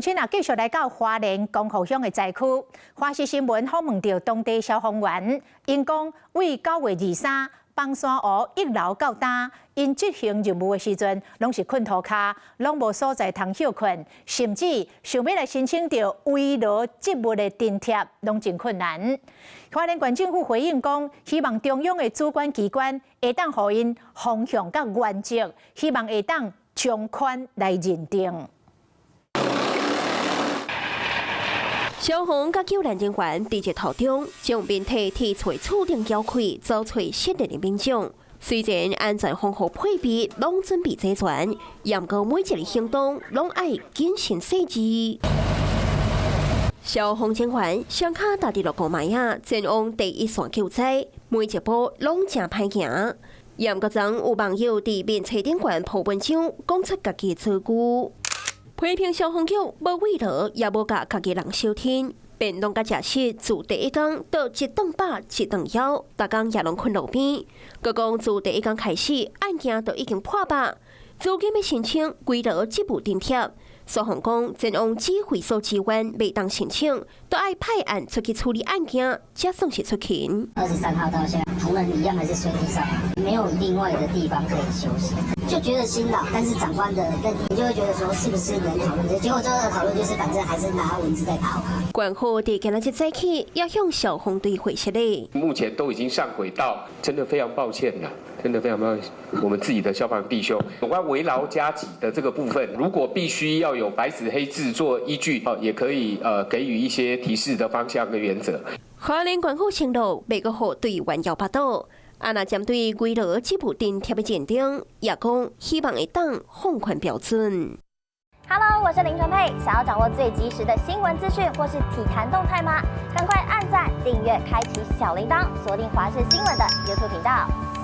今仔繼續來到花蓮光復鄉的災區，華視新聞訪問著當地消防員，𪜶講對9月23枋山湖溢流到今，𪜶執行任務的時陣，攏是睏塗跤，攏無所在通歇睏，甚至想欲來申請著慰勞職務的津貼，攏真困難。花蓮縣政府回應講，希望中央的主管機關會當予𪜶方向佮原則，希望會當從寬來認定。消防佮救難人員佇日頭中，將面體鐵錘厝頂撬開，走揣失聯的民眾。雖然安全防護配備攏準備齊全，毋過每一个行動攏愛謹慎細緻。消防人員雙跤踏佇六箍埋仔，前往第一線救災，每一步攏誠歹行。毋過昨有網友佇面冊頂懸 po 文章，講出家己的遭遇。批評消防局無慰勞，也無共家己人相挺，便當佮食食，自第一工都一頓飽一頓枵，逐工也攏睏路邊。閣講自第一工開始，案件就已經破百，資金欲申請慰勞職務津貼，消防講前往指揮所支援袂當申請，都愛派案出去處理案件，才算是出勤。23號到現在，同仁一樣還是睡地上，沒有另外的地方可以休息，就覺得辛勞。但是長官的認定就會覺得說，是不是能討論？結果最後的討論就是，反正還是拿文字在打。縣府佇今仔日早起也向消防隊回釋咧。目前都已經上軌道，真的非常抱歉啦，真的非常抱歉，我們自己的消防弟兄，有關慰勞加給的這個部分，如果必須要有白紙黑字做依據，也可以給予一些提示的方向跟原則。花蓮縣府承諾袂閣予隊員枵腹肚，啊若針對慰勞職務津貼的認定，也講希望會當放寬標準。 Hello，我是林純佩，想要掌握最及時的新聞資訊或是體壇動態嗎？趕快按讚、訂閱、開啟小鈴鐺，鎖定華視新聞的 YouTube 頻道。